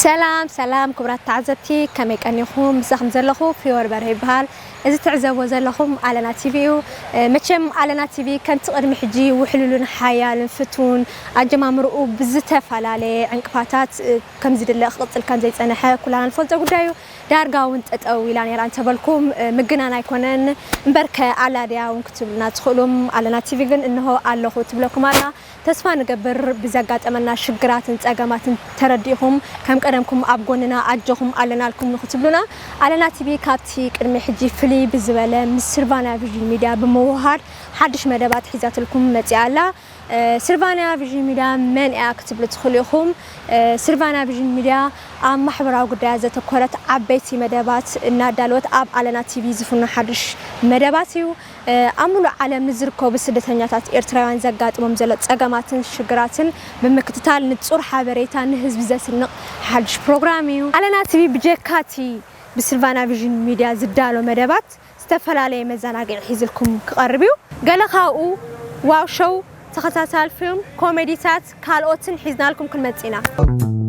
ሰላም ሰላም ክቡራት ተዓዘብቲ፣ ከመይ ቀኒኹም? ምሳኹም ዘለኹ ፊዮር በርሀ ይበሃል። እዚ ትዕዘብዎ ዘለኹም ኣለና ቲቪ እዩ። መቸም ኣለና ቲቪ ከምቲ ቅድሚ ሕጂ ውሕሉልን ሓያልን ፍቱን ኣጀማምርኡ ብዝተፈላለየ ዕንቅፋታት ከምዝድለ ክቕጽል ከም ዘይጸንሐ ኩላና ንፈልጦ ጉዳይ እዩ። ዳርጋ እውን ጠጠው ኢላ ነይራ እንተበልኩም ምግናን ኣይኮነን። እምበርከ ኣላ ድያ እውን ክትብሉና ትኽእሉም። ኣለና ቲቪ ግን እንሆ ኣለኹ ትብለኩም ኣላ። ተስፋ ንገብር ብዘጋጠመና ሽግራትን ጸገማትን ተረዲእኹም ከም ቀደምኩም ኣብ ጎንና ኣጆኹም ኣለናልኩም ንክትብሉና ኣለና ቲቪ ካብቲ ቅድሚ ሕጂ ፍልይ ብዝበለ ምስ ስልቫና ቪዥን ሚድያ ብምውሃድ ሓድሽ መደባት ሒዛትልኩም መጺኣ ኣላ። ስልቫና ቪዥን ሚድያ መን እያ ክትብሉ ትኽእሉ ኢኹም። ስልቫና ቪዥን ሚድያ ኣብ ማሕበራዊ ጉዳያት ዘተኮረት ዓበይቲ መደባት እናዳለወት ኣብ ኣለና ቲቪ ዝፍኖ ሓድሽ መደባት እዩ። ኣብ ሙሉእ ዓለም ንዝርከቡ ስደተኛታት ኤርትራውያን ዘጋጥሞም ዘሎ ጸገማትን ሽግራትን ብምክትታል ንጹር ሓበሬታ ንህዝቢ ዘስንቕ ሓድሽ ፕሮግራም እዩ። ኣለና ቲቪ ብጀካቲ ብስልቫና ቪዥን ሚድያ ዝዳሎ መደባት ዝተፈላለየ መዘናግዒ ሒዝልኩም ክቐርብ እዩ። ገለ ካብኡ ዋው ሾው፣ ተኸታታል ፊልም፣ ኮሜዲታት ካልኦትን ሒዝናልኩም ክንመጽእ ኢና።